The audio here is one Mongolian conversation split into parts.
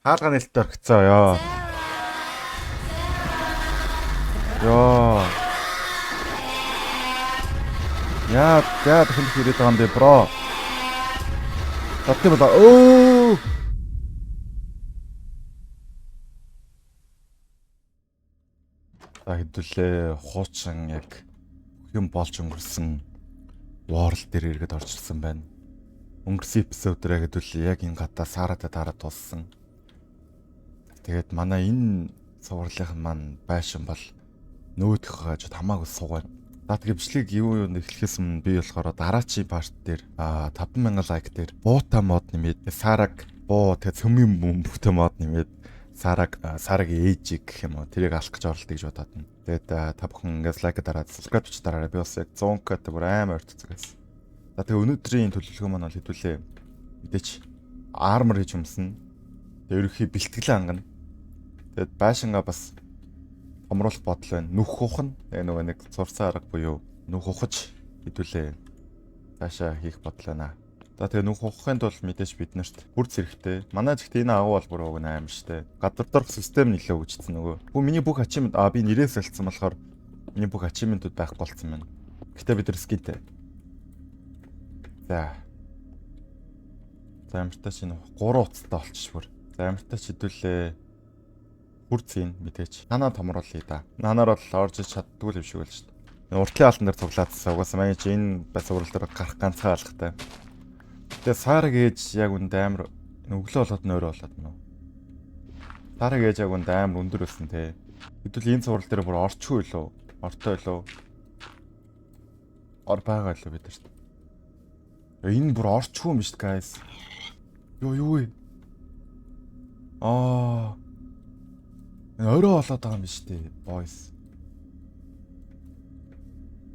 Хаалга нээлттэй орхицоо ёо. Ёо. Яа, яа дахин ирээд байгаа юм бэ, bro? Татти болоо. Өө. За хэдүүлээ хуучин яг бүх юм болж өнгөрсөн World дээр эргээд орж ирсэн байна. Өнгөрсөн эпизод дээр хэдүүлээ яг энэ гадаа Саратай таарад тулсан. Тэгээд манай энэ цувралынх нь маань байшин бол нөөдөх хажууд хамаагүй суг байна. За тэгээ бичлэг юу юу эхлэхээс өмнө би болохоор дараачийн part дээр 5000 лайк дээр буута мод нэмээд Сараг буу тэгээ цөмийн бөмбөгтэй мод нэмээд Сараг Сарагийн ээжийг гэх юм уу тэрийг алах гэж оролдъё гэж бодоод байна. Тэгээд та бүхэн ингээс лайк дараад subscribe ч дараарай. Би бас яг 100k бүр амар ойртцог байсан. За тэгээ өнөөдрийн төлөвлөгөө маань бол хэдүүлээ мэдээч armor хийж өмснө. Тэгээ ерөнхий бэлтгэлээ хангана. Тэгээд байшингаа бас томруулах бодол байна. Нүх хухна. Тэгээ нөгөө нэг зурсан арга буюу нүх ухаж хэдүүлээ цаашаа хийх бодол байна. За тэгээ нүх ухахын тулд мэдээж бид нарт бүрц хэрэгтэй. Манай зэгт энэ агуу бол бүр уг нь амар штэ. Гадар доорх систем нэлээ хөгжсөн нөгөө. Бүү миний бүх achievement би нэрээс алдсан болохоор миний бүх achievement-үүд байхгүй болсон байна. Гэтэ бид нар skin тэй. За. За ямартай ч энэ 3 уцтай болчих бүр. За ямартай ч хэдүүлээ хүрц ийн мэдээж. Танаа томруулъя да. Нанаар бол орж ич чаддгүй юм шиг байл шүү дээ. Уртлын алан дээр цуглаадсан. Угаасаа манай чи энэ бас урал дээр гарах ганцхан алгатай. Тэгээ Сараг ээж яг үнд амар өглөө болоод нойроо болоод нөө. Сараг ээж яг үнд амар өндөр байсан те. Хэдүүл энэ цуврал дээр бүр орчихгүй лөө. Ортой лөө. Ор байгаа лөө бид нарт. Энэ бүр орчихгүй юм биш guys. Йоо юу вэ? Аа. Энэ орой болоод байгаа юм биш үү, boys.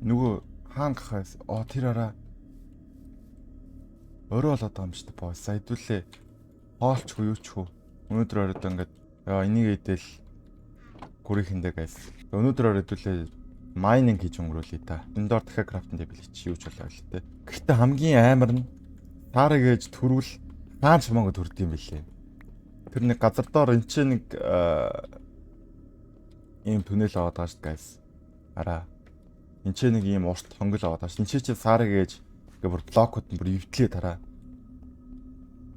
Нөгөө хаан гахаас оо тэр араа орой болоод байгаа юм шүү дээ, boys. Сая хэдүүлээ хоолчгүй юу ч хүү. Өнөөдөр оройд ингээд яа энийг идэл гүрийхэндээ guys. Өнөөдөр орой хэдүүлээ mining хийж өнгөрөөлье та. Энэ доор дахиад crafting table хийчих юу ч болоо л тээ. Гэхдээ хамгийн амар нь Сараг ээж төрүүл хаан ч хамаагүй төрд юм бэлээ. Тэр нэг газар доор энэ ч нэг ийм түнэл аваад байгаа шүү дээ guys. Араа. Энд ч нэг ийм урт хонгол аваад байгаа шүү. Энд чи Сараг ээж ингээ бүр блокууд нь бүр эвдлээ тараа.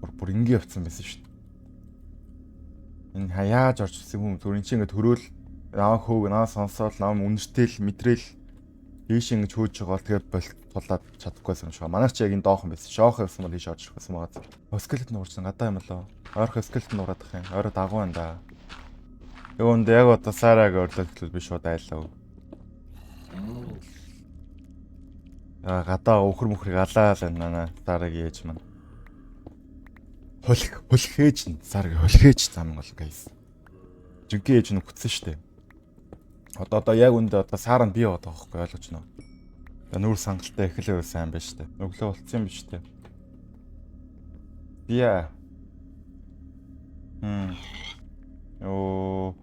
Бүр ингээ явцсан байсан шүү дээ. Энэ хаяаж орж ирсэн юм зүгээр энэ чи ингээ төрөөл наваа хөг наваа сонсоол наваа үнэртэл мэдрээл ийш ингэж хөөж байгаа бол тэгээд болт тулаад чадахгүйсэн юм шиг. Манай чи яг энэ доохон байсан. Шоох явсан бол ийш орж ирэх байсан байгаа. Скелет нуурсан гадаа юм болоо. Ойрхон скелет нуураадах юм. Ойроо дагуу байна да. Юунд яг одоо Сараг орлоод гэвэл би шууд айлаа. Аа гадаа өхөр мөхрийг алаал байна манай Сараг ээж маань. Холих холих ээж нь Сараг холих ээж зам бол guys. Жинхэнэ ээж нь үхсэн штэ. Одоо яг үндэ одоо Сара нь бий байгаа байхгүй ойлгож байна уу? Нүүр сангалтай эхлэв сайн байна штэ. Өглөө болцсон юм биш үү? Бия. Хм. Йоо.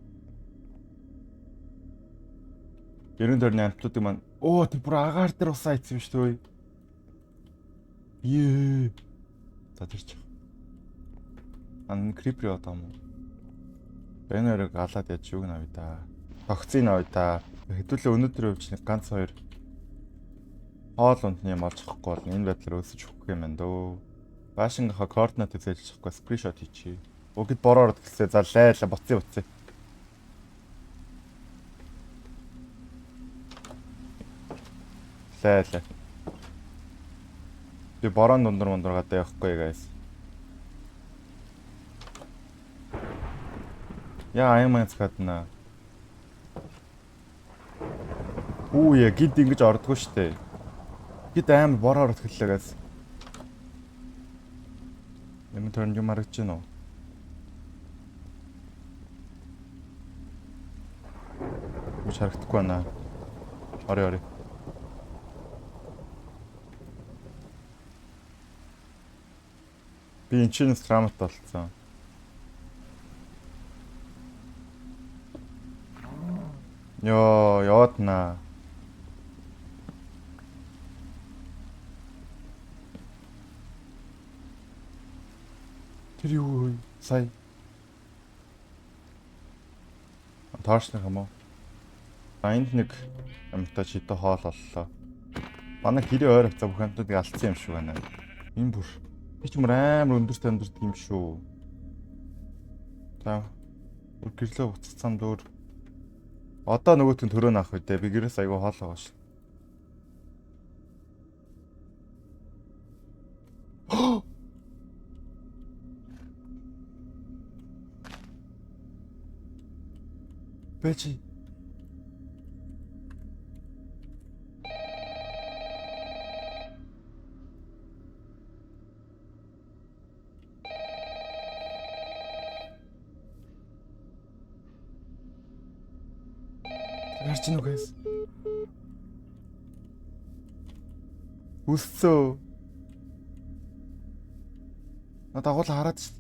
Гэрэн дөрний амтлуудыг маань оо тэр бүр агаар дээр усаа идсэн юм шүү дээ. Ее. За тэр чи. Ан creeper яваад байгаа юм уу? Бэнэрэг алаад яаж юуг навъя да. Тогцыг навъя да. Хэдүүлээ өнөөдөр өвч нэг ганц хоёр хоол унтны юм олж авахгүй бол энэ байдлаар өсөж өгөх юм байна дөө. Баашингийнхаа координатыг зээлж авахгүй screenshot хийчихье. Өгд бороо ороод гэлсээ за лайла буцъя буцъя. Лайла. Би борон дундар мундар гадаа явахгүй guys. Яа аян маяг цахадна. Үу яа гид ингэж ордгоо штэ. Гид амар бороо ороод эхэллээ guys. Юм төрн юм харагдаж байна уу? Үгүй харагдахгүй байна. Ори ори. Би энэ чинь грамота болцсон. Йоо, явааднаа. Тэр юу вэ? Сая. Torch нэг юм уу? За, энд нэг юмтай чидэ хоол оллоо. Манай гэрээ ойр хавцаа бүх амьтнуудыг алдсан юм шиг байна. Энэ бүр би ч мөр амар өндөрт амьдэрдэг юм шүү. За, бүр гэрлөө буцацсан дөөр. Одоо нөгөөт нь төрөө наах үедээ би гэрээс айгүй хоол байгаа шүү. Бэчи. Гарч ийн үү, guys? Үсцөө. Надад агуулга хараад шүү.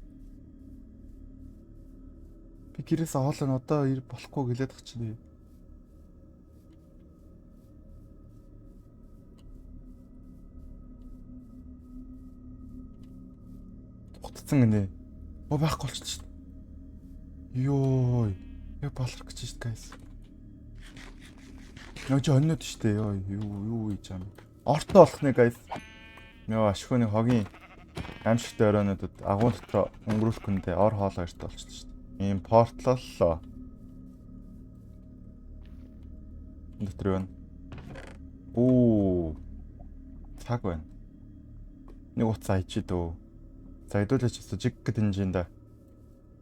Би гэрээс хоолой нь одоо ир болохгүй гэлээд тах чинь. Утцсан гинэ. Оо, байхгүй болчихсон шүү. Йой. Яг баларх гэж шүү, guys. Нөө чи оннод шүү дээ. Йой, юу юу хийж байгаа юм. Ортой болох нэ, guys. Йоо, ашгүй нэг хогийн аимшигтай оройнуудад агуун дотор өнгөрүүлэх хүндээ ор хоол хоёртой болчихсон шүү дээ. Ийм портлоллоо. Энэ дотор юу байна? Оо. Цаг байна. Нэг утас айчи дөө. За, хэдүүлээч жиг гэт хэмжээнд.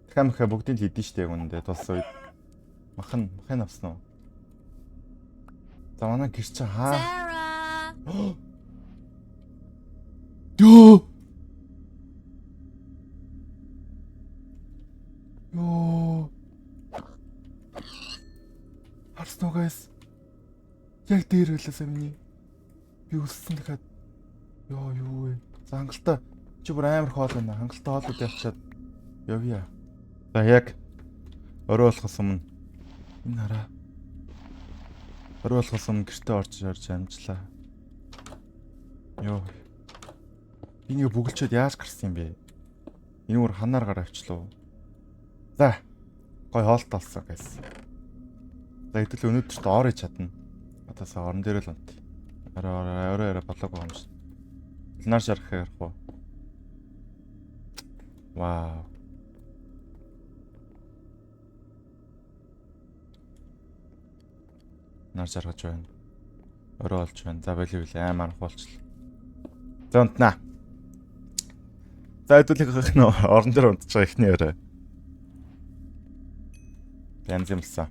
Дахиад махаа бүгдийг л хийдэн штэ яг үнэндээ тус үед. Махан махын авсан уу? За, манай гэр чинь хаа? Sarah! Йоо. Йоо. Харсан уу, guys? Яг дээр байлаа миний. Би өссөн дахиад. Йоо, юу вэ? За, хангалттай. Чи бүр амар хоол байна. Хангалттай хоолууд явчаад явъя. За, яг орой болохоос өмнө энэ хараа. Орой болохоос өмнө гэртээ орж орж амжлаа. Йоо. Энийг бүгэлчээд яаж гарсан юм бэ? Энэ бүр ханаар гар авчлаа. За. Гой хоолт олсон гэсэн. За, хэдүүл өнөөдөрт орж чадна. Атасаа орон дээр л унт. Орой орой орой орой болоогүй юм шиг. Нар шарах ярих уу? Вау. Нар жаргаж байна. Орой болж байна. За, байли байли амар болчлаа. За, унтнаа. За, хэдүүлийнх нь орон дээр унтж байгаа ихний орой. Янз юмсан.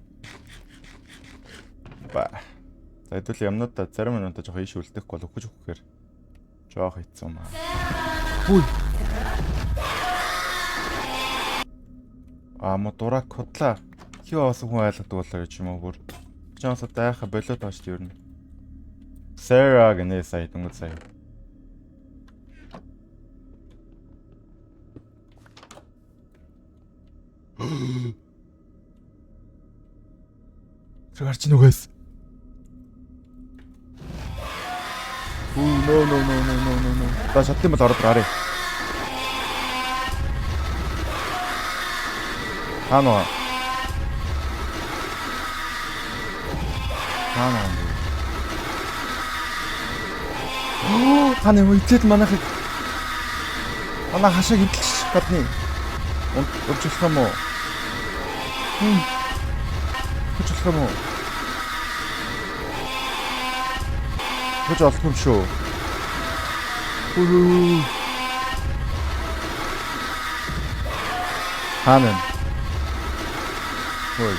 Ба. За, хэдүүл юмнуудаа зарим юмнуудаа жоох ийш үлдэхгүй бол өгөж өгөхээр жоох хэцүү маа. Хүй. А мо дурак худлаа. Хий оосон хүн айлгадаг болоо гэж юм уу бүр. Чонсо дайха болоод байгаа шүү дээ ер нь. Sarah гэнэ сая дөнгөж сая. Тэр гарч ийн үгээс. Ooh, no, no, no, no, no, no, no. За, шатны бол ороод гарыг. Хаана вэ? Хаана вэ? Хаана юм итэл манайхыг манай хашааг эдэлчих гадны. Унж болох юм уу? Хүч болох юм уу? Хүч олох юм шүү. Хүү. Хаана юм? Хөөе.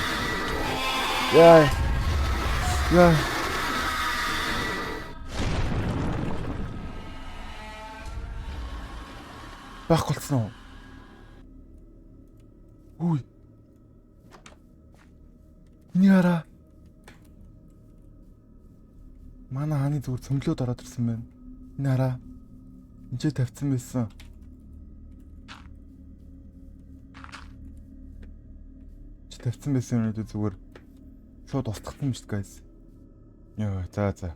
Яа. Яа. Байхгүй болсон уу? Үгүй. Энийг хараа. Манай хааны зүгээр цөмлөөд ороод ирсэн байна. Энэ хараа. Энд ч тавьсан байсан. Чи тавьсан байсан юм уу, зүгээр шууд устгацсан юм шүү дээ, guys. Йоо, за за.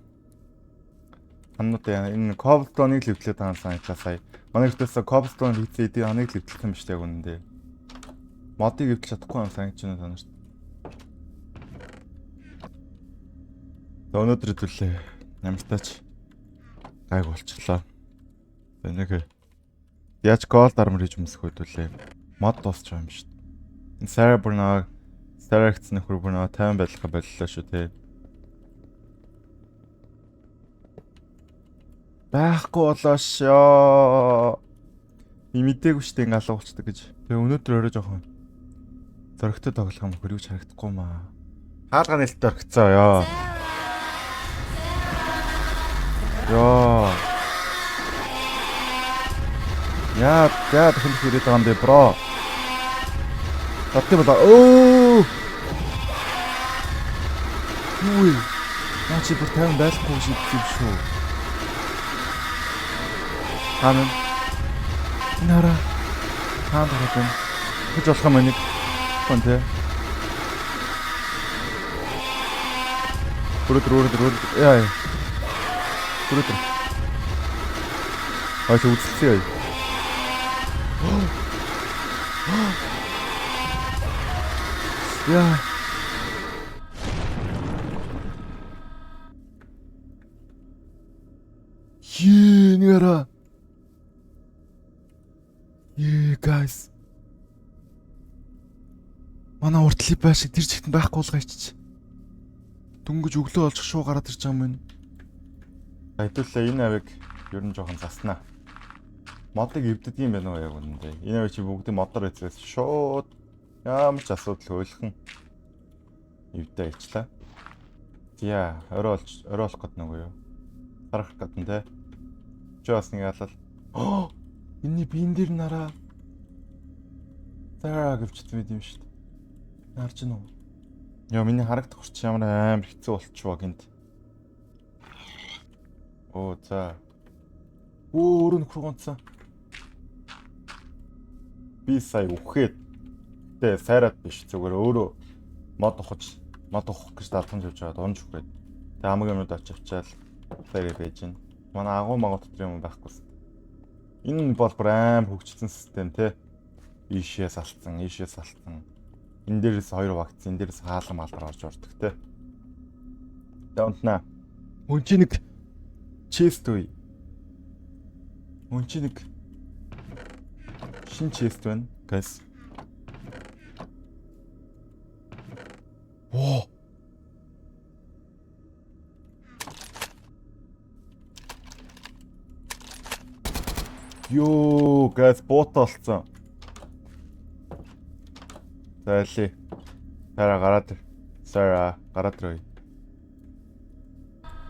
Ханнуудаа энэ cobblestone-ыг л эвдлээд байгаа юм санагдлаа сая. Манай гэртээс cobblestone хийцээ эдийн ханыг л эвдлсэн юм шүү дээ яг үнэндээ. Модыг эвдэж чадахгүй юм санагдаж байна та нарт. За, өнөөдөр хэдүүлээ. Ямар тач гайг болчихлоо. За, нэг яаж gold armor хийж өмсөх хэдүүлээ. Мод дуусч байгаа юм шүү дээ. Энэ Сара бүр нэг Сара гэсэн нөхөр бүр нэг 50 байлгаа боллоо шүү те. Байхгүй болоо шөө. Би мдээгүй шүү дээ, ингээ алга болчдөг гэж. Тэгээ өнөөдөр өрөө жоохон зоригтой тоглох юм хөрвч харагдахгүй маа. Хаалга нээлттэй орхицоо ёо. Ёо. Яа, яа дахин ирээд байгаа юм бэ, bro? Татти болоо. Өө. Юу вэ? Наа чи бүр 50 байхгүй шийдсэн юм шүү. Хаана? Энэ хараа. Хаана гараад байна? Гэж болох юм энийг. Хон тэ. Бүрөдөр бүрөдөр бүрөдөр. Яа. Бүрөдөр. Аач үзэлцээ яа. Яа. Ее, нэг хараа. Ее, guys. Манай уртлын байшиг тэр чигтэн байхгүй болгоо ичиж. Дөнгөж өглөө болж шуу гараад ирж байгаа юм байна. Хэдүүлээ энэ авиг ер нь жоохон заснаа. Модыг эвддэг юм байна уу яг үнэндээ. Энэ авиг чи бүгдийг модоор эзээс шууд ямар ч асуудал хөөлхөн эвдээ ичлээ. За, орой болж орой болох гэдэг нэг юу. Сарах гэдэг те. Чи бас нэг ялал. Энэний биен дээр нараа. Сара гэвчсэн байт юм шүү дээ. Харж гин үү? Йоо, миний харагдах хүрч ямар амар хэцүү болчихвоо гинт. Оо, за. Өө, өөрөө нөхөр гонцсон. Би сая үхээд тэ сайраад биш, зүгээр өөрөө мод ухаж мод ухах гэж даалгамж явж байгаад унж үхээд тэ амаг юмнууд авч авчаал сайраа байж гин. Манай агуу магуу дотор юм байхгүйсэн. Энэ бол бүр амар хөгжсөн систем те. Ийшээ салцсан, ийшээ салцсан. Энэ дээрээс хоёр вакцин, энэ дээрээс хаалга маалгаар орж ордог те. За, унтнаа. Үн чи нэг chest үе. Үн чи нэг шин chest байна, guys. Оо. Йоо, guys, буута олцсон. За, алли. Сара, гараад ир. Сара, гараад ир.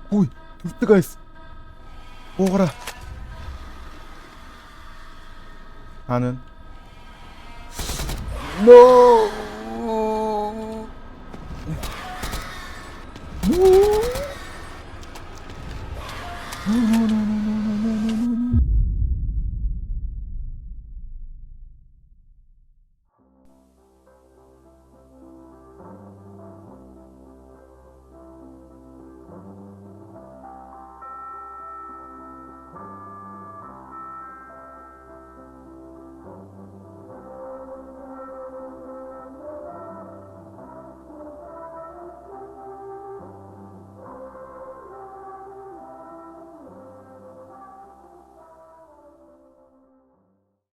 Хүй, төрдөг, guys. Буугара. Хаана? No.